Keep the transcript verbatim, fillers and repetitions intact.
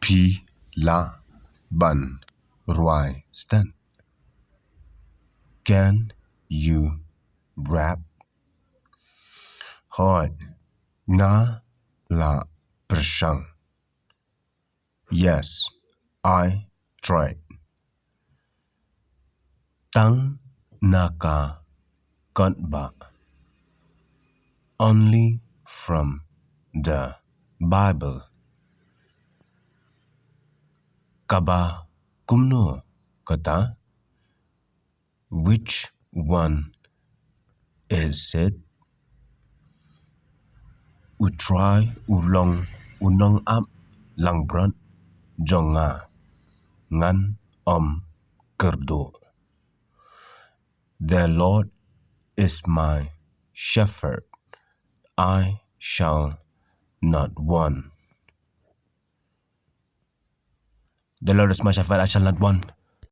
Phi lah ban rwai stad? Can you rap? Hooid, nga la pyrshang. Yes, I tried. Tang na ka katba. Only from the Bible. Kaba kumno kata? Which one is it? U Trai u long u nongap langbrot jong nga, ngan ym kyrduh. The Lord is my shepherd, I shall not want. The Lord is my shepherd, I shall not want.